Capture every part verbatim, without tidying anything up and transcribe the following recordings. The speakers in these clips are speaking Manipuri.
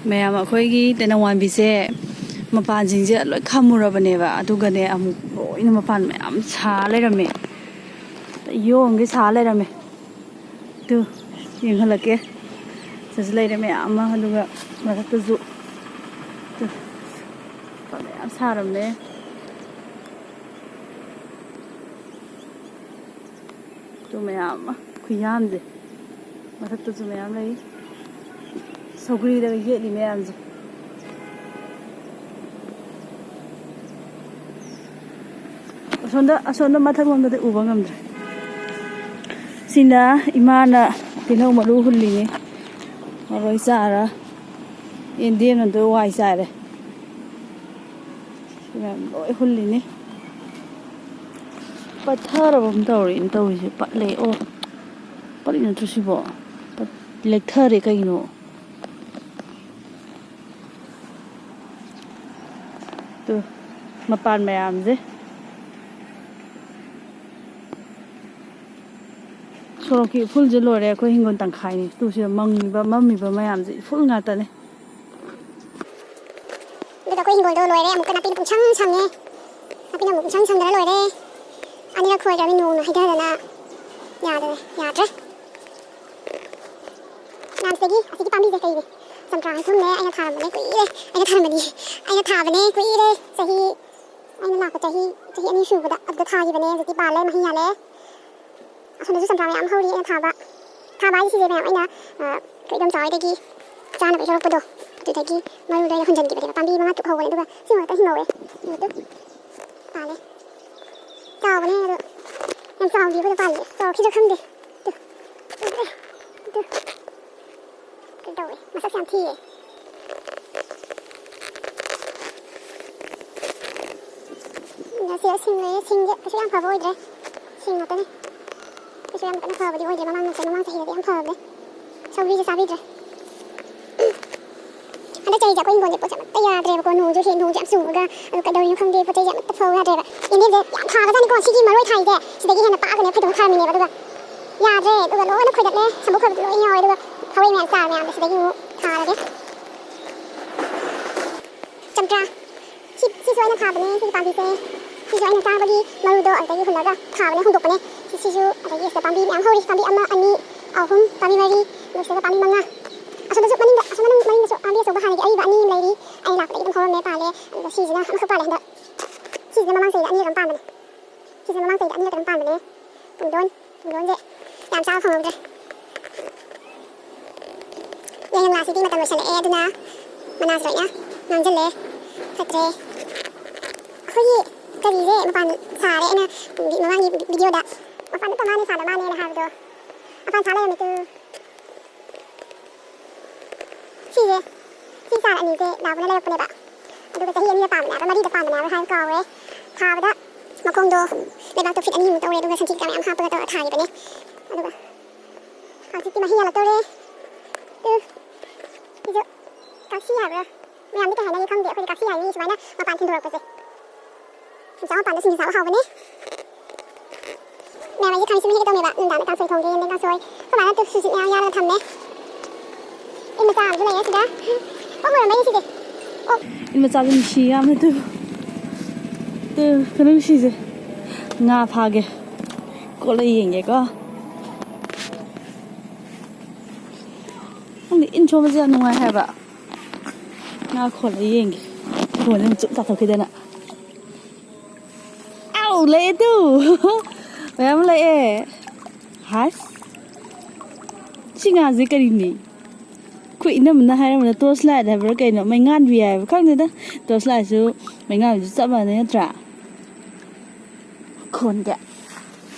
ꯃꯌꯥꯝ, ꯑꯩꯈꯣꯏꯒꯤ ꯇꯦꯅꯧꯋꯥꯟꯕꯤꯁꯦ ꯃꯄꯥꯟꯁꯤꯡꯁꯦ ꯂꯣꯏ ꯈꯝꯃꯨꯔꯕꯅꯦꯕ, ꯑꯗꯨꯒꯅꯦ ꯑꯃꯨꯛ ꯂꯣꯏꯅ ꯃꯄꯥꯟ ꯃꯌꯥꯝ ꯁꯥ ꯂꯩꯔꯝꯃꯦ꯫ ꯌꯣꯡꯒꯤ ꯁꯥ ꯂꯩꯔꯝꯃꯦ꯫ ꯇꯨ, ꯌꯦꯡꯍꯜꯂꯛꯀꯦ꯫ ꯁꯤꯗꯁꯨ ꯂꯩꯔꯦ ꯃꯌꯥꯝ ꯑꯃ, ꯑꯗꯨꯒ ꯃꯊꯛꯇꯁꯨ꯫ ꯇꯨ, ꯃꯌꯥꯝ ꯁꯥꯔꯝꯃꯦ꯫ ꯇꯨ ꯃꯌꯥꯝ ꯑꯃ, ꯈꯨꯌꯥꯝꯁꯦ꯫ ꯃꯊꯛꯇꯁꯨ ꯃꯌꯥꯝ ꯂꯩ꯫ ꯁꯧꯒ꯭ꯔꯤꯗꯒ ꯌꯦꯠꯂꯤ ꯃꯌꯥꯝꯁꯦ꯫ ꯑꯁꯣꯝꯗ, ꯑꯁꯣꯝꯗ ꯃꯊꯛꯂꯣꯝꯗꯗꯤ ꯎꯕ ꯉꯝꯗ꯭ꯔꯦ꯫ ꯁꯤꯅ ꯏꯃꯥꯅ ꯇꯤꯜꯍꯧ ꯃꯔꯨ ꯍꯨꯜꯂꯤꯅꯤ꯫ ꯃꯔꯣꯏ ꯆꯥꯔ ꯌꯦꯟꯗꯦꯝꯅ ꯑꯗꯨ ꯋꯥꯏ ꯆꯥꯏꯔꯦ꯫ ꯁꯤ ꯃꯌꯥꯝ ꯂꯣꯏ ꯍꯨꯜꯂꯤꯅꯤ꯫ ꯄꯠꯊꯔꯕ ꯑꯃ ꯇꯧꯔꯦꯅ ꯇꯧꯔꯤꯁꯦ꯫ ꯄꯠꯂꯦ꯫ ꯑꯣ, ꯄꯠꯂꯤ ꯅꯠꯇ꯭ꯔꯣ ꯁꯤꯕꯣ? ꯄꯠ-, ꯂꯦꯛꯊꯔꯦ ꯀꯩꯅꯣ? ꯇꯨ, ꯃꯄꯥꯟ ꯃꯌꯥꯝꯁꯦ꯫ ꯁꯣꯔꯣꯛꯀꯤ ꯏꯐꯨꯜꯁꯦ ꯂꯣꯏꯔꯦ꯫ ꯑꯩꯈꯣꯏ ꯍꯤꯡꯒꯣꯜ ꯇꯪꯈꯥꯏꯅꯤ꯫ ꯇꯨ, ꯁꯤꯗ ꯃꯪꯉꯤꯕ, ꯃꯝꯃꯤꯕ ꯃꯌꯥꯝꯁꯦ ꯏꯐꯨꯜ ꯉꯥꯛꯇꯅꯦ꯫ ꯑꯗꯨꯗ ꯑꯩꯈꯣꯏ ꯍꯤꯡꯒꯣꯜꯗꯣ ꯂꯣꯏꯔꯦ꯫ ꯑꯃꯨꯛꯀ ꯅꯥꯄꯤꯅ ꯄꯨꯡꯁꯪ ꯁꯪꯉꯦ꯫ ꯅꯥꯄꯤꯅ ꯑꯃꯨꯛ ꯄꯨꯡꯁꯪ ꯁꯪꯗꯅ ꯂꯣꯏꯔꯦ꯫ ꯑꯅꯤꯔꯛ ꯈꯣꯏꯈ꯭ꯔꯕꯅꯤ ꯅꯣꯡꯅ ꯍꯩꯊꯗꯅ꯫ ꯌꯥꯗ꯭ꯔꯦ, ꯌꯥꯗ꯭ꯔꯦ꯫ ꯃꯌꯥꯝꯁꯤꯗꯒꯤ ꯑꯁꯤꯒꯤ ꯄꯥꯝꯕꯤꯁꯦ ꯀꯩꯅꯦ? ꯆꯝꯄ꯭ꯔꯥ ꯊꯨꯝꯅꯦ꯫ ꯑꯩꯅ ꯊꯥꯔꯝꯕꯅꯦ ꯀꯨꯏꯔꯦ꯫ ꯑꯩꯅ ꯊꯥꯔꯝꯕꯅꯤ꯫ ꯑꯩꯅ ꯊꯥꯕꯅꯦ ꯀꯨꯏꯔꯦ꯫ ꯆꯍꯤ, ꯑꯩꯅ ꯂꯥꯛꯄ ꯆꯍꯤ, ꯆꯍꯤ ꯑꯅꯤ ꯁꯨꯕꯗ ꯑꯗꯨꯗ ꯊꯥꯈꯤꯕꯅꯦ꯫ ꯍꯧꯖꯤꯛꯇꯤ ꯄꯥꯜꯂꯦ, ꯃꯍꯩ ꯌꯥꯜꯂꯦ꯫ ꯑꯁꯣꯝꯗꯁꯨ ꯆꯝꯄ꯭ꯔꯥ ꯃꯌꯥꯝ ꯍꯧꯔꯤ ꯑꯩꯅ ꯊꯥꯕ꯫ ꯊꯥꯕ ꯍꯥꯏꯁꯦ ꯁꯤꯁꯦ ꯃꯌꯥꯝ ꯑꯩꯅ, ꯑ, ꯑꯩꯈꯣꯏ ꯏꯗꯣꯝꯆꯥ ꯍꯣꯏꯗꯒꯤ ꯆꯥꯅꯕ ꯍꯦꯛꯂꯛꯄꯗꯣ, ꯑꯗꯨꯗꯒꯤ ꯃꯔꯨꯗꯣ ꯑꯩꯅ ꯍꯨꯟꯖꯟꯈꯤꯕꯅꯦꯕ꯫ ꯄꯥꯝꯕꯤ ꯃꯉꯥ ꯇꯔꯨꯛ ꯍꯧꯕꯅꯦ, ꯑꯗꯨꯒ ꯁꯤ ꯉꯥꯛꯇ ꯍꯤꯡꯍꯧꯋꯦ꯫ ꯌꯦꯡꯉꯨ ꯇꯨ꯫ ꯄꯥꯜꯂꯦ꯫ ꯆꯥꯎꯕꯅꯦ ꯑꯗꯣ꯫ ꯌꯥꯝ ꯆꯥꯎꯗꯦ ꯑꯩꯈꯣꯏꯗ ꯄꯥꯜꯂꯤꯁꯦ꯫ ꯆꯥꯎꯔꯛꯈꯤꯗ꯭ꯔꯥ ꯈꯪꯗꯦ꯫ ꯇꯨ꯫ ꯎꯗ꯭ꯔꯦ꯫ ꯇꯨ꯫ ꯀꯩꯅꯣ ꯇꯧꯋꯦ꯫ ꯃꯁꯛꯁꯦ ꯌꯥꯝ ꯊꯤꯌꯦ꯫ ꯁꯤꯗ ꯁꯤꯡ ꯂꯩꯌꯦ꯫ ꯁꯤꯡꯁꯦ ꯀꯩꯁꯨ ꯌꯥꯝ ꯐꯕ ꯑꯣꯏꯗ꯭ꯔꯦ꯫ ꯁꯤꯡ ꯉꯥꯛꯇꯅꯦ꯫ ꯀꯩꯁꯨ ꯌꯥꯝ ꯀꯟꯅ ꯐꯕꯗꯤ ꯑꯣꯏꯗ꯭ꯔꯦ꯫ ꯃꯃꯥꯡ ꯃꯃꯥꯡ ꯆꯍꯤꯗꯗꯤ ꯌꯥꯝ ꯐꯕꯅꯦ꯫ ꯁꯧꯒ꯭ꯔꯤꯁꯦ ꯆꯥꯕꯤꯗ꯭ꯔꯦ꯫ ꯍꯟꯗꯛ ꯆꯍꯤꯁꯦ ꯑꯩꯈꯣꯏ ꯍꯤꯡꯒꯣꯜꯁꯦ ꯄꯣꯠꯁꯦ ꯑꯃꯠꯇ ꯌꯥꯗ꯭ꯔꯦꯕꯀꯣ꯫ ꯅꯣꯡꯁꯨ ꯍꯦꯛ, ꯅꯣꯡꯁꯦ ꯌꯥꯝ ꯆꯨꯕꯒ, ꯑꯗꯨ ꯀꯩꯗꯧꯔꯤꯅꯣ ꯈꯪꯗꯦ, ꯄꯣꯠ ꯆꯩꯁꯦ ꯑꯃꯠꯇ ꯐꯧ ꯌꯥꯗ꯭ꯔꯦꯕ꯫ ꯌꯦꯟꯗꯦꯝꯁꯦ ꯌꯥꯝ ꯊꯥꯒ꯭ꯔꯖꯥꯠꯅꯤꯀꯣ꯫ ꯁꯤꯒꯤ ꯃꯔꯣꯏ ꯊꯥꯔꯤꯁꯦ ꯁꯤꯗꯒꯤ ꯍꯦꯟꯅ ꯄꯥꯛꯑꯒꯅꯦ ꯑꯩꯈꯣꯏꯗꯧ ꯊꯥꯔꯝꯃꯤꯅꯦꯕ꯫ ꯑꯗꯨꯒ ꯌꯥꯗ꯭ꯔꯦ꯫ ꯑꯗꯨꯒ ꯂꯣꯏꯅ ꯈꯣꯏꯗꯠꯂꯦ꯫ ꯁꯝꯕꯨꯛ ꯈꯣꯏꯕꯗ ꯂꯣꯏ ꯌꯥꯎꯔꯦ꯫ ꯑꯗꯨꯒ ꯐꯧꯔꯩ ꯃꯌꯥꯝ ꯆꯥꯔ ꯃꯌꯥꯝꯗꯣ ꯁꯤꯗꯒꯤ ꯑꯃꯨꯛ ꯊꯥꯔꯒꯦ꯫ ꯊꯥꯕꯅꯦ ꯁꯤꯒꯤ ꯄꯥꯝꯕꯤꯁꯦ꯫ ꯁꯤꯁꯨ ꯑꯩꯅ ꯆꯥꯕꯒꯤ ꯃꯔꯨꯗꯣ ꯑꯗꯒꯤ ꯍꯨꯜꯂꯒ ꯊꯥꯕꯅꯦ, ꯍꯨꯟꯗꯣꯛꯄꯅꯦ꯫ ꯁꯤ-, ꯁꯤꯁꯨ ꯑꯗꯒꯤ ꯁꯤꯗ ꯄꯥꯝꯕꯤ ꯃꯌꯥꯝ ꯍꯧꯔꯤ꯫ ꯄꯥꯝꯕꯤ ꯑꯃ, ꯑꯅꯤ, ꯑꯍꯨꯝ, ꯄꯥꯝꯕꯤ ꯃꯔꯤ, ꯑꯗꯨꯒ ꯁꯤꯗ ꯄꯥꯝꯕꯤ ꯃꯉꯥ꯫ ꯑꯁꯣꯝꯗꯁꯨ ꯃꯅꯤꯡꯗ, ꯑꯁꯣꯝ ꯃꯅꯤꯡ, ꯃꯅꯤꯡꯗꯁꯨ ꯄꯥꯝꯕꯤ ꯑꯆꯧꯕ ꯍꯥꯟꯅꯒꯤ ꯑꯔꯤꯕ ꯑꯅꯤ ꯑꯃ ꯂꯩꯔꯤ꯫ ꯑꯩ ꯂꯥꯛꯄꯗꯒꯤ ꯑꯗꯨꯝ ꯍꯧꯔꯝꯃꯦ, ꯄꯥꯜꯂꯦ꯫ ꯑꯗꯨꯒ ꯁꯤꯁꯤꯅ ꯑꯃꯈꯛ ꯄꯥꯜꯂꯦ ꯍꯟꯗꯛ꯫ ꯁꯤꯁꯤꯅ ꯃꯃꯥꯡ ꯆꯍꯤꯗ ꯑꯅꯤꯔꯛ ꯑꯃ ꯄꯥꯟꯕꯅꯦ꯫ ꯁꯤꯁꯤꯅ ꯃꯃꯥꯡ ꯆꯍꯤꯗ ꯑꯅꯤꯔꯛ ꯑꯃ ꯄꯥꯟꯕꯅꯦ꯫ ꯄꯨꯡꯗꯣꯟ, ꯄꯨꯡꯗꯣꯟꯁꯦ ꯌꯥꯝ ꯆꯥꯕ ꯐꯪꯍꯧꯗ꯭ꯔꯦ꯫ ꯌꯥꯏꯉꯪꯂꯥꯁꯤꯗꯤ ꯃꯇꯝ ꯂꯣꯏꯁꯜꯂꯛꯑꯦ, ꯑꯗꯨꯅ ꯃꯅꯥꯁꯦ ꯂꯣꯏꯅ ꯉꯥꯡꯁꯤꯜꯂꯦ, ꯐꯠꯇ꯭ꯔꯦ꯫ ꯑꯩꯈꯣꯏꯒꯤ ꯀꯔꯤꯁꯦ ꯃꯄꯥꯟ ꯁꯥꯔꯦ, ꯑꯩꯅ ꯃꯃꯥꯡꯒꯤ ꯚꯤꯗꯤꯑꯣꯗ ꯃꯄꯥꯟ ꯅꯠꯇ ꯃꯥꯅꯦ ꯁꯥꯗ ꯃꯥꯅꯦꯅ ꯍꯥꯏꯕꯗꯣ, ꯃꯄꯥꯟ ꯁꯥ ꯂꯩꯔꯝꯃꯦ ꯇꯨ꯫ ꯁꯤꯁꯦ, ꯁꯤ ꯆꯥꯔ ꯑꯅꯤꯁꯦ ꯗꯥꯕꯨꯅ ꯂꯩꯔꯛꯄꯅꯦꯕ꯫ ꯑꯗꯨꯒ ꯆꯍꯤ ꯑꯅꯤꯗ ꯄꯥꯟꯕꯅꯦ ꯍꯥꯏꯕ꯭ꯔꯥ, ꯃꯔꯤꯗ ꯄꯥꯟꯕꯅꯦ ꯍꯥꯏꯕ꯭ꯔꯥ ꯍꯥꯏꯕ ꯀꯥꯎꯔꯦ꯫ ꯊꯥꯕꯗ ꯃꯈꯣꯡꯗꯣ ꯂꯩꯕꯥꯛꯇꯣ ꯐꯤꯠ ꯑꯅꯤꯃꯨꯛ ꯇꯧꯔꯦ, ꯑꯗꯨꯒ ꯁꯟꯊꯤ ꯀꯩꯀꯥ ꯃꯌꯥꯝ ꯍꯥꯞꯄꯒ ꯇꯧꯔ ꯊꯥꯈꯤꯕꯅꯦ꯫ ꯑꯗꯨꯒ ꯍꯧꯖꯤꯛꯇꯤ ꯃꯍꯤ ꯌꯥꯜꯂꯛꯇꯧꯔꯦ꯫ ꯇꯨ, ꯁꯤꯁꯨ ꯀꯥꯛꯁꯤ ꯍꯥꯏꯕ꯭ꯔꯥ? ꯃꯌꯥꯝꯗꯤ ꯀꯩ ꯍꯥꯏꯅꯒꯦ ꯈꯪꯗꯦ, ꯑꯩꯈꯣꯏꯗꯤ ꯀꯥꯛꯁꯤ ꯍꯥꯏꯅꯤ ꯁꯨꯃꯥꯏꯅ ꯃꯄꯥꯟ ꯊꯤꯟꯗꯣꯔꯛꯄꯁꯦ꯫ ꯁꯤꯡꯖꯥ ꯃꯄꯥꯟꯗ ꯁꯤꯡꯖꯨ ꯆꯥꯕ ꯍꯥꯎꯕꯅꯦ꯫ ꯃꯌꯥꯝ ꯑꯩꯁꯦ ꯈꯥꯃꯦꯟ ꯑꯁꯤꯟꯕ ꯍꯦꯛꯀꯦ ꯇꯧꯅꯦꯕ, ꯅꯨꯡꯗꯥꯡꯗ ꯀꯥꯡꯁꯣꯏ ꯊꯣꯡꯒꯦ, ꯌꯦꯟꯗꯦꯝ ꯀꯥꯡꯁꯣꯏ꯫ ꯑꯩꯈꯣꯏ ꯃꯥꯅ ꯇꯨ ꯁꯤꯡꯖꯨ ꯃꯌꯥꯝ ꯌꯥꯜꯂꯒ ꯊꯝꯃꯦ꯫ ꯏꯟ ꯃꯆꯥ ꯑꯃꯁꯨ ꯂꯩꯔꯦ ꯁꯤꯗ꯫ ꯑꯣꯛ ꯂꯣꯏꯔꯝꯕꯩꯅꯦ ꯁꯤꯁꯦ꯫ ꯑꯣꯛ꯫ ꯏꯟ ꯃꯆꯥꯁꯦ ꯅꯨꯡꯁꯤ ꯌꯥꯝꯅ ꯇꯨ꯫ ꯇꯨ, ꯀꯩꯅꯣ ꯅꯨꯡꯁꯤꯁꯦ꯫ ꯉꯥ ꯐꯥꯒꯦ꯫ ꯀꯣꯠꯂ ꯌꯦꯡꯒꯦꯀꯣ꯫ ꯈꯪꯗꯦ, ꯏꯟ ꯁꯣꯟꯕꯁꯦ ꯌꯥꯝ ꯅꯨꯡꯉꯥꯏ ꯍꯥꯏꯕ꯫ ꯉꯥ ꯈꯣꯜꯂ ꯌꯦꯡꯒꯦ꯫ ꯈꯣꯟꯁꯦ ꯑꯃꯨꯛ ꯆꯨꯞ ꯇꯥꯊꯣꯛꯈꯤꯗꯅ꯫ ꯑꯥꯎ, ꯂꯩꯑꯦ ꯇꯨ꯫ ꯃꯌꯥꯝ ꯂꯩꯑꯦ꯫ ꯍꯥꯏꯁ꯫ ꯁꯤ ꯉꯥꯁꯦ ꯀꯔꯤꯅꯤ? ꯑꯩꯈꯣꯏ ꯏꯅꯝꯃꯅ ꯍꯥꯏꯔꯝꯕꯗ torch light ꯍꯥꯏꯕ꯭ꯔꯥ ꯀꯩꯅꯣ, ꯃꯩꯉꯥꯟꯕꯤ ꯍꯥꯏꯕ꯭ꯔꯥ ꯈꯪꯗꯦꯗ꯫ Torch lightꯁꯨ ꯃꯩꯉꯥꯟꯕꯤꯁꯨ ꯆꯞ ꯃꯥꯟꯅꯩ ꯅꯠꯇ꯭ꯔꯥ? ꯈꯣꯟꯒꯦ꯫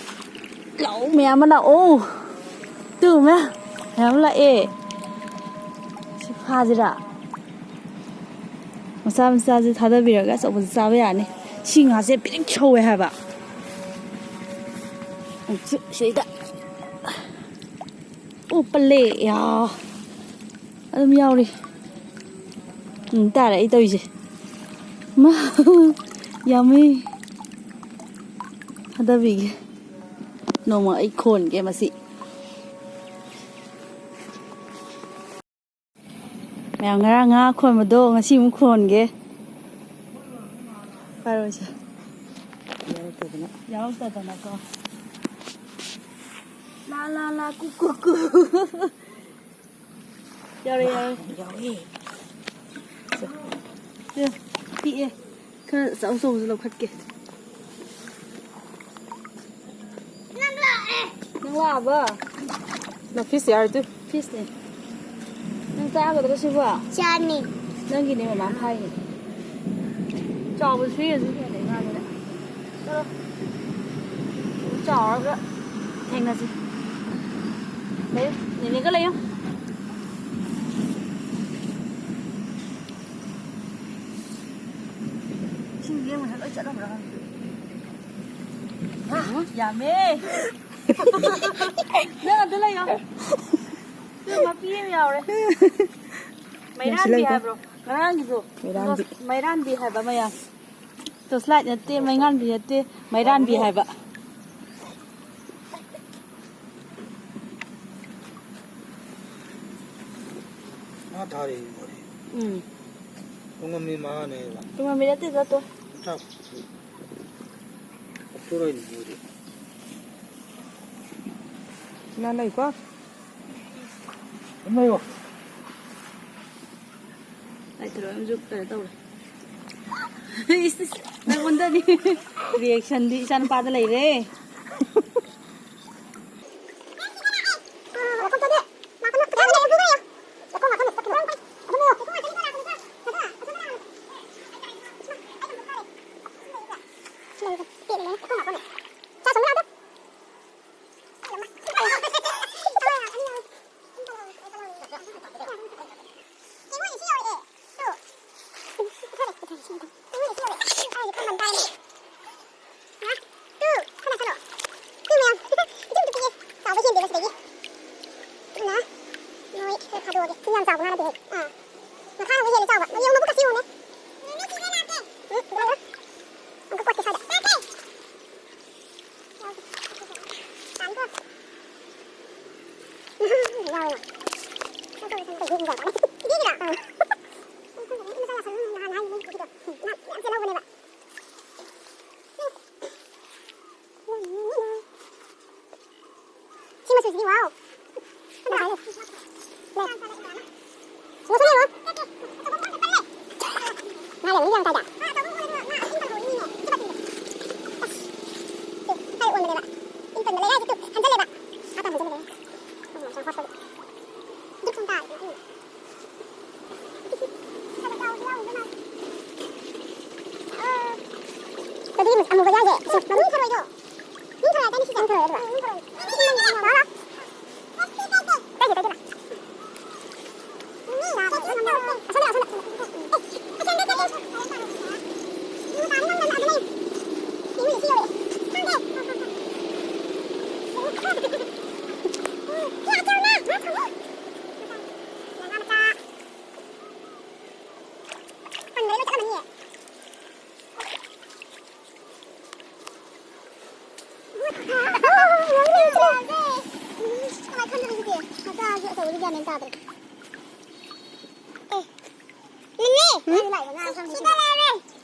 ꯂꯥꯛꯑꯣ ꯃꯌꯥꯝ ꯑꯃ ꯂꯥꯛꯑꯣ꯫ ꯇꯨ ꯃꯌꯥꯝ ꯃꯌꯥꯝ ꯂꯥꯛꯑꯦ꯫ ꯁꯤ ꯐꯥꯁꯤꯔꯥ? ꯃꯆꯥ ꯃꯆꯥꯁꯦ ꯊꯥꯗꯕꯤꯔꯒ ꯑꯆꯧꯕꯁꯦ ꯆꯥꯕ ꯌꯥꯔꯅꯤ꯫ ꯁꯤ ꯉꯥꯁꯦ ꯄꯤꯔꯤꯛ ꯁꯧꯋꯦ ꯍꯥꯏꯕ꯫ ꯑꯃꯨꯛꯁꯨ ꯁꯤꯗꯩꯗ꯫ ꯑꯣ, ꯄꯜꯂꯦ꯫ ꯌꯥ꯫ ꯑꯗꯨꯝ ꯌꯥꯎꯔꯤ꯫ ꯎꯝ, ꯇꯥꯔꯦ ꯑꯩ ꯇꯧꯔꯤꯁꯦ꯫ ꯃꯥ, ꯌꯥꯝꯃꯤ꯫ ꯊꯥꯗꯕꯤꯒꯦ꯫ ꯅꯣꯡꯃ ꯑꯩ ꯈꯣꯟꯒꯦ ꯃꯁꯤ꯫ ꯃꯌꯥꯝ ꯉꯔꯥꯡ ꯉꯥ ꯈꯣꯟꯕꯗꯣ ꯉꯁꯤ ꯑꯃꯨꯛ ꯈꯣꯟꯒꯦ꯫ ꯄꯥꯏꯔꯣꯏꯁꯦ꯫ ꯌꯥꯎꯔꯛꯇꯗꯅ꯫ ꯌꯥꯎꯔꯛꯇꯗꯅꯀꯣ꯫ ꯂꯥ, ꯂꯥ, ꯂꯥ, ꯀꯨ, ꯀꯨ, ꯀꯨ꯫ ꯌꯥꯎꯔꯦ, ꯌꯥꯎꯔꯦ꯫ ꯌꯥꯎꯋꯦ꯫ ꯁꯦ, ꯄꯤꯛꯑꯦ꯫ ꯈꯔ ꯆꯥꯎ ꯆꯥꯎꯕꯁꯨ ꯂꯧꯈꯠꯀꯦ꯫ ꯅꯪ ꯂꯥꯛꯑꯕ? ꯅꯪ ꯐꯤꯁ ꯌꯥꯔꯗꯨ? ꯐꯤꯁꯅꯦ꯫ ꯅꯪ ꯆꯥꯒꯗ꯭ꯔꯣ ꯁꯤꯕꯣ? ꯆꯥꯅꯤ꯫ ꯅꯪꯒꯤꯅꯦ ꯃꯃꯥ ꯐꯥꯏꯅꯦ꯫ ꯆꯥꯎꯕꯁꯨ ꯍꯦꯟꯁꯨ ꯍꯦꯜꯂꯦ ꯉꯥꯗꯨꯅ꯫ ꯆꯠꯂꯣ꯫ ꯆꯥꯎꯔꯒ ꯊꯦꯡꯅꯁꯤ꯫ ꯂꯩꯌꯨ꯫ ꯅꯦꯅꯦꯒ ꯂꯩꯌꯨ꯫ ꯏꯁꯤꯡ ꯂꯦꯡꯕꯁꯦ ꯂꯣꯏ ꯆꯠꯂꯝꯕ꯭ꯔꯥ ꯈꯪꯗꯦ꯫ ꯌꯥꯝꯃꯦ꯫ ꯅꯪ ꯑꯗꯨ ꯂꯩꯌꯣ꯫ ꯁꯤ ꯃꯄꯤ ꯑꯃ ꯌꯥꯎꯔꯦ꯫ ꯃꯩꯔꯥꯟꯕꯤ ꯂꯩꯀꯣ꯫ ꯍꯥꯏꯕ꯭ꯔꯣ? ꯉꯔꯥꯡꯒꯤꯗꯣ꯫ ꯃꯩꯔꯥꯟꯕꯤ꯫ ꯃꯩꯔꯥꯟꯕꯤ ꯍꯥꯏꯕ ꯃꯌꯥꯝ꯫ ꯇꯣꯁꯂꯥꯏꯠ ꯅꯠꯇꯦ, ꯃꯩꯉꯥꯟꯕꯤ ꯅꯠꯇꯦ, ꯃꯩꯔꯥꯟꯕꯤ ꯍꯥꯏꯕ꯫ ꯉꯥ ꯊꯥꯔꯤ ꯃꯣꯏꯗꯤ꯫ ꯎꯝ꯫ ꯇꯨꯡꯉꯝꯃꯤ ꯃꯥꯅꯦꯕ꯫ ꯇꯨꯡꯉꯝꯃꯤ ꯅꯠꯇꯦ, ꯆꯠꯇꯣ꯫ ꯆꯥꯛ ꯀꯞꯊꯣꯔꯛꯏꯅꯤ ꯃꯣꯏꯗꯤ꯫ ꯏꯃꯥ ꯂꯩꯀꯣ? ꯑꯗꯨꯝ ꯂꯩꯌꯣ꯫ ꯂꯥꯏꯊꯔꯣ ꯑꯃꯁꯨ ꯀꯩꯅꯣ ꯇꯧꯔꯦ꯫ ꯏꯁ, ꯏꯁ, ꯅꯪꯉꯣꯟꯗꯗꯤ reactionꯗꯤ ꯏꯆꯥꯅꯨꯄꯥꯗ ꯂꯩꯔꯦ꯫ ꯆꯥꯎꯕ ꯍꯦꯟꯗꯦꯕ ꯁꯤꯗꯒꯤ꯫ ꯑꯗꯨꯅ ꯃꯣꯏ ꯈꯔ ꯊꯥꯗꯣꯛꯑꯒꯦ꯫ ꯁꯤ ꯌꯥꯝ ꯆꯥꯎꯕ ꯉꯥ ꯅꯠꯇꯦꯍꯦ꯫ ꯑꯥ꯫ ꯃꯈꯥꯅ ꯑꯃꯨꯛ ꯍꯦꯜꯂꯦ ꯆꯥꯎꯕ꯫ ꯌꯦꯡꯉꯨ, ꯃꯕꯨꯛꯀ ꯁꯤ ꯌꯦꯡꯉꯨꯅꯦ꯫ ꯎꯝ, ꯑꯗꯨꯃꯥꯏꯅ꯫ ꯑꯃꯨꯛꯀ ꯀꯣꯠꯀꯦ ꯁ꯭ꯋꯥꯏꯗ꯫ ꯌꯥꯎꯋꯦ꯫ ꯁꯤ ꯌꯦꯡꯉꯣ꯫ ꯑꯥ꯫ ꯃꯆꯥ ꯌꯥꯎꯁꯜꯂꯨ ꯅꯍꯥꯟ ꯍꯥꯏ ꯅꯪ ꯄꯨꯈꯤꯗꯣ꯫ ꯉꯥ ꯃꯌꯥꯝ ꯆꯦꯜꯍꯧꯕꯅꯦꯕ꯫ ꯉꯥ ꯂꯩꯕꯅꯤ ꯒ꯭ꯌꯥꯟ ꯇꯥꯗꯦ꯫ ꯑꯁ, ꯇꯨ, ꯀꯥꯏ ꯑꯣꯟꯕꯅꯦꯕ? ꯏꯟ ꯄꯟꯕ ꯂꯩꯔꯥꯏꯁꯦ ꯇꯨ ꯍꯟꯖꯜꯂꯦꯕ꯫ ꯑꯥ ꯇꯥꯟ ꯍꯟꯖꯜꯂꯦ꯫ ꯗꯨꯞ ꯁꯨꯝ ꯇꯥꯔꯦ꯫ ꯑꯗꯨꯗꯤ ꯑꯃꯨꯕ ꯌꯥꯏꯁꯦ꯫ ꯁꯤ ꯃꯅꯨꯡ ꯊꯔꯣꯏꯗꯣ꯫ ꯅꯤꯡꯊꯧ ꯍꯥꯏꯗꯥꯏꯅꯦ ꯁꯤꯁꯦ? ꯅꯤꯡꯊꯧ ꯍꯥꯏꯗ꯭ꯔꯣ? ꯅꯤꯡꯊꯧ꯫ ꯂꯥꯛꯑꯣ, ꯂꯥꯛꯑꯣ꯫ ꯀꯥꯏꯗꯦ, ꯀꯥꯏꯗꯦ, ꯂꯥꯛꯑꯣ꯫ ꯑꯁꯣꯝꯗ, ꯑꯁꯣꯝꯗ꯫ ꯉꯥ ꯃꯆꯥ꯫ ꯐꯪꯗ꯭ꯔꯦ, ꯂꯣꯏ ꯆꯠꯂꯝꯃꯅꯤꯌꯦ꯫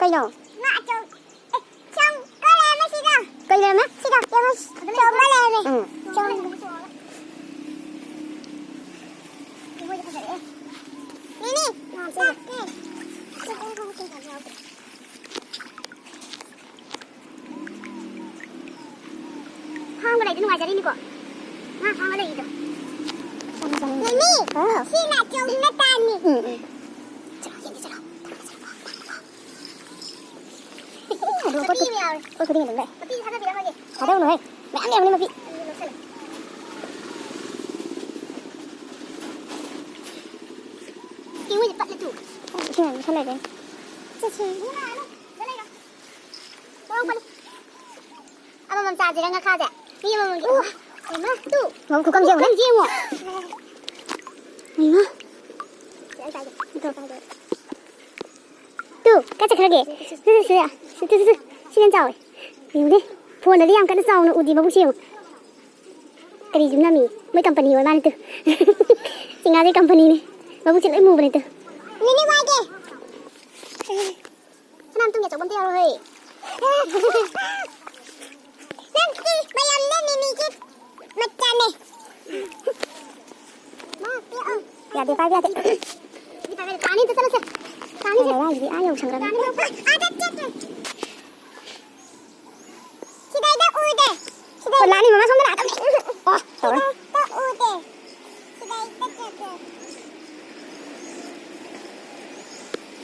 ꯀꯩꯅꯣ? ꯀꯩ ꯂꯩꯔꯝꯃꯦ? ꯁꯤꯗ, ꯌꯦꯡꯉꯣ, ꯆꯣꯡꯕ ꯂꯩꯔꯝꯃꯦ꯫ ꯎꯝ꯫ ꯆꯣꯡꯕ꯫ ꯅꯦꯅꯦ, ꯂꯥꯛꯀꯦ꯫ ꯍꯥꯡꯕ ꯂꯩꯗꯤ ꯅꯨꯡꯉꯥꯏꯖꯔꯤꯅꯤꯀꯣ꯫ ꯉꯥ ꯐꯥꯕ ꯂꯩꯔꯤꯗꯣ꯫ ꯅꯦꯅꯦ, ꯍꯥꯎ꯫ ꯁꯤ ꯅꯥꯆꯣꯝ ꯃꯇꯥꯅꯤ꯫ ꯎꯝ, ꯎꯝ꯫ ꯆꯠꯂꯣ, ꯌꯦꯡꯒꯦ, ꯆꯠꯂꯣ꯫ ꯑꯗꯨ ꯃꯄꯤ ꯄꯣꯠ ꯑꯃ ꯌꯥꯎꯔꯦ꯫ ꯄꯣꯠ ꯈꯨꯗꯤꯡ ꯑꯗꯨꯝ ꯂꯥꯛꯑꯦ꯫ ꯃꯄꯤ ꯊꯥꯗꯕꯤꯔꯝꯃꯒꯦ꯫ ꯊꯥꯗꯧꯅꯨꯍꯦ꯫ ꯃꯌꯥꯝ ꯂꯩꯔꯝꯒꯅꯤ ꯃꯄꯤ꯫ ꯎꯝ, ꯂꯧꯁꯜꯂꯣ꯫ ꯏꯁꯤꯡ ꯑꯣꯏꯅ ꯄꯠꯂꯦ ꯇꯨ꯫ ꯏꯁꯤꯡ ꯑꯣꯏꯅ ꯄꯠꯂꯦ꯫ ꯆꯠꯁꯦ꯫ ꯏꯃꯥ, ꯂꯧ-, ꯂꯧ ꯂꯩꯔꯣ꯫ ꯃꯔꯣꯛ ꯄꯠꯂꯤ꯫ ꯑꯃꯃꯝ ꯆꯥꯁꯤꯔ ꯉꯥꯈꯥꯁꯦ? ꯃꯤ ꯑꯃꯃꯝꯒꯤ꯫ ꯑꯣ꯫ ꯍꯩꯃꯥ, ꯇꯨ꯫ ꯃꯕꯨꯛ ꯈꯨꯀꯪꯁꯦ ꯌꯦꯡꯉꯨꯅꯦ꯫ ꯈꯨꯀꯪꯁꯦ ꯌꯦꯡꯉꯣ꯫ ꯍꯩꯃꯥ꯫ ꯇꯨ, ꯀꯥꯏ ꯆꯠꯈ꯭ꯔꯒꯦ? ꯁꯤ, ꯁꯤ, ꯁꯤ, ꯁꯤ, ꯁꯤ, ꯁꯤꯅ ꯆꯥꯎꯋꯦ꯫ ꯌꯦꯡꯉꯨꯅꯦ꯫ ꯐꯣꯟꯗꯗꯤ ꯌꯥꯝ ꯀꯟꯅ ꯆꯥꯎꯅ ꯎꯗꯦ ꯃꯕꯨꯛꯁꯦ ꯌꯦꯡꯉꯨ꯫ ꯀꯔꯤ ꯌꯨꯝ ꯅꯝꯃꯤ? ꯃꯣꯏ ꯀꯝꯄꯅꯤ ꯑꯣꯏ ꯃꯥꯜꯂꯦ ꯇꯨ꯫ ꯆꯤꯡꯉꯥꯁꯦ ꯀꯝꯄꯅꯤꯅꯤ꯫ ꯃꯕꯨꯛꯁꯦ ꯂꯣꯏ ꯃꯨꯕꯅꯦ ꯇꯨ꯫ ꯃꯤꯅꯤ ꯋꯥꯏꯒꯦ꯫ ꯁꯅꯥ ꯃꯇꯨꯝꯒꯤ ꯑꯆꯧꯕ ꯑꯝꯇ ꯌꯥꯎꯔꯣꯍꯦ꯫ ꯅꯪ ꯁꯤ ꯃꯌꯥꯝꯅ ꯃꯤꯃꯤꯒꯤ ꯃꯆꯥꯅꯦ꯫ ꯃꯥ, ꯄꯤꯔꯛꯑꯣ꯫ ꯌꯥꯗꯦ, ꯄꯥꯏꯕ ꯌꯥꯗꯦ꯫ ꯀꯥꯅꯤꯗ ꯆꯠꯂꯁꯦ꯫ ꯀꯥꯅꯤꯁꯦ꯫ ꯀꯥꯅꯤ ꯍꯥꯏꯁꯤꯗꯤ ꯑꯥ ꯌꯧꯁꯟꯈ꯭ꯔꯕꯅꯤ꯫ ꯀꯥꯅꯤ ꯌꯧꯁꯟ-, ꯑꯥ, ꯆꯠ, ꯆꯠ, ꯆꯠ꯫ ꯁꯤꯗꯩꯗ ꯎꯗꯦ꯫ ꯁꯤꯗꯩ ꯂꯥꯛꯑꯅꯤ ꯃꯃꯥ ꯁꯣꯝꯗ ꯂꯥꯛꯑꯗꯧꯅꯤ꯫ ꯑꯣ, ꯇꯧꯔꯦ꯫ ꯁꯤꯗꯩꯗ ꯎꯗꯦ꯫ ꯁꯤꯗꯩꯗ ꯆꯠꯀꯦ꯫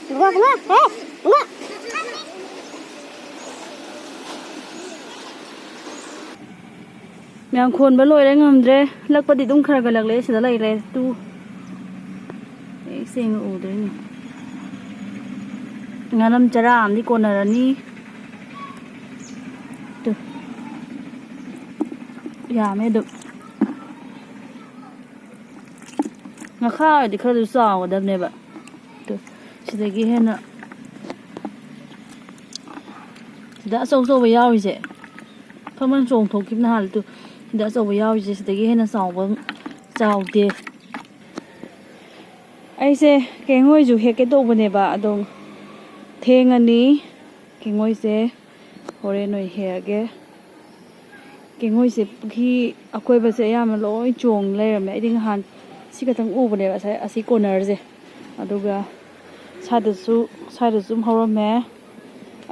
ꯕꯨꯡꯉꯣ, ꯕꯨꯡꯉꯣ, ꯍꯦ, ꯕꯨꯡꯉꯣ꯫ ꯃꯌꯥꯝ ꯈꯣꯟꯕ ꯂꯣꯏꯔꯦ, ꯉꯝꯗ꯭ꯔꯦ꯫ ꯂꯛꯄꯗꯤ ꯑꯗꯨꯝ ꯈꯔ ꯈꯔ ꯂꯛꯂꯛꯑꯦ, ꯁꯤꯗ ꯂꯩꯔꯦ꯫ ꯇꯨ꯫ ꯃꯌꯦꯛ ꯁꯦꯡꯅ ꯎꯗ꯭ꯔꯦꯅꯦ꯫ ꯉꯥꯅꯝ ꯆꯔꯥ ꯑꯃꯗꯤ ꯀꯣꯟꯅꯔꯅꯤ꯫ ꯇꯨ꯫ ꯌꯥꯝꯃꯦ ꯑꯗꯨꯝ꯫ ꯉꯥꯈꯥ ꯑꯣꯏꯔꯗꯤ ꯈꯔꯁꯨ ꯆꯥꯎꯒꯗꯕꯅꯦꯕ꯫ ꯇꯨ꯫ ꯁꯤꯗꯒꯤ ꯍꯦꯟꯅ ꯁꯤꯗ ꯑꯆꯧ ꯑꯆꯧꯕ ꯌꯥꯎꯔꯤꯁꯦ꯫ ꯐꯃꯟ ꯆꯣꯡꯊꯣꯛꯈꯤꯕꯅ ꯍꯥꯜꯂꯦ꯫ ꯇꯨ꯫ ꯁꯤꯗ ꯑꯆꯧꯕ ꯌꯥꯎꯔꯤꯁꯦ꯫ ꯁꯤꯗꯒꯤ ꯍꯦꯟꯅ ꯆꯥꯎꯕ ꯆꯥꯎꯗꯦ꯫ ꯑꯩꯁꯦ ꯀꯦꯡꯉꯣꯏꯁꯨ ꯍꯦꯛꯀꯦ ꯇꯧꯕꯅꯦꯕ, ꯑꯗꯣ ꯊꯦꯡꯉꯅꯤ꯫ ꯀꯦꯡꯉꯣꯏꯁꯦ ꯍꯣꯔꯦꯟ ꯑꯣꯏꯅ ꯍꯦꯛꯑꯒꯦ꯫ ꯀꯦꯡꯉꯣꯏꯁꯦ ꯄꯨꯈ꯭ꯔꯤ ꯑꯀꯣꯏꯕꯁꯦ ꯑꯌꯥꯝꯕ ꯂꯣꯏ ꯆꯣꯡ ꯂꯩꯔꯝꯃꯦ꯫ ꯑꯩꯗꯤ ꯅꯍꯥꯟ ꯁꯤ ꯈꯛꯇꯪ ꯎꯕꯅꯦꯕ, ꯑꯁꯤ, ꯑꯁꯤ ꯀꯣꯔꯅꯔꯁꯦ꯫ ꯑꯗꯨꯒ ꯁ꯭ꯋꯥꯏꯗꯁꯨ, ꯁ꯭ꯋꯥꯏꯗꯁꯨ ꯑꯗꯨꯝ ꯍꯧꯔꯝꯃꯦ꯫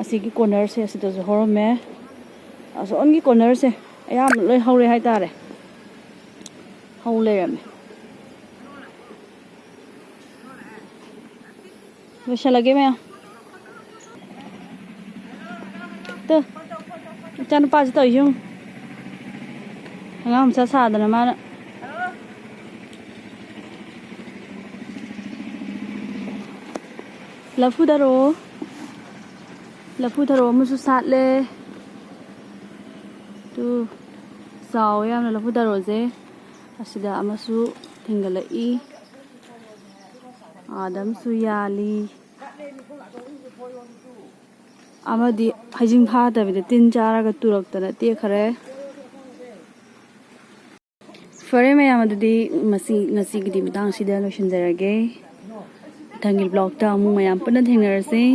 ꯑꯁꯤꯒꯤ ꯀꯣꯔꯅꯔꯁꯦ ꯑꯁꯤꯗꯁꯨ ꯍꯧꯔꯝꯃꯦ꯫ ꯑꯁꯣꯝꯒꯤ ꯀꯣꯔꯅꯔꯁꯦ ꯑꯌꯥꯝꯕ ꯂꯣꯏ ꯍꯧꯔꯦ ꯍꯥꯏꯇꯥꯔꯦ꯫ ꯍꯧ ꯂꯩꯔꯝꯃꯦ꯫ ꯂꯣꯏꯁꯤꯜꯂꯒꯦ ꯃꯌꯥꯝ꯫ ꯇꯨ, ꯏꯆꯥꯅꯨꯄꯥꯁꯤ ꯇꯧꯔꯤꯁꯤ ꯌꯦꯡꯉꯨ꯫ ꯑꯉꯥꯡ ꯃꯆꯥ ꯁꯥꯗꯅ ꯃꯥꯅ꯫ ꯂꯐꯨ ꯊꯔꯣ꯫ ꯂꯐꯨ ꯊꯔꯣ ꯑꯃꯁꯨ ꯁꯥꯠꯂꯦ꯫ ꯇꯨ, ꯆꯥꯎꯋꯦ ꯌꯥꯝꯅ ꯂꯐꯨ ꯊꯔꯣꯁꯦ꯫ ꯑꯁꯤꯗ ꯑꯃꯁꯨ ꯊꯤꯡꯒꯠꯂꯛꯏ꯫ ꯑꯥꯗ ꯑꯃꯁꯨ ꯌꯥꯜꯂꯤ꯫ ꯑꯃꯗꯤ ꯍꯩꯖꯤꯡ ꯐꯥꯗꯕꯤꯗ ꯇꯤꯟ ꯆꯥꯔꯒ ꯇꯨꯔꯛꯇꯅ ꯇꯦꯛꯈꯔꯦ꯫ ꯐꯔꯦ ꯃꯌꯥꯝ, ꯑꯗꯨꯗꯤ ꯃꯁꯤ, ꯉꯁꯤꯒꯤꯗꯤ ꯃꯇꯥꯡꯁꯤꯗ ꯂꯣꯏꯁꯤꯟꯖꯔꯒꯦ꯫ ꯃꯊꯪꯒꯤ ꯕ꯭ꯂꯣꯛꯇ ꯑꯃꯨꯛ ꯃꯌꯥꯝ ꯄꯨꯟꯅ ꯊꯦꯡꯅꯔꯁꯤ꯫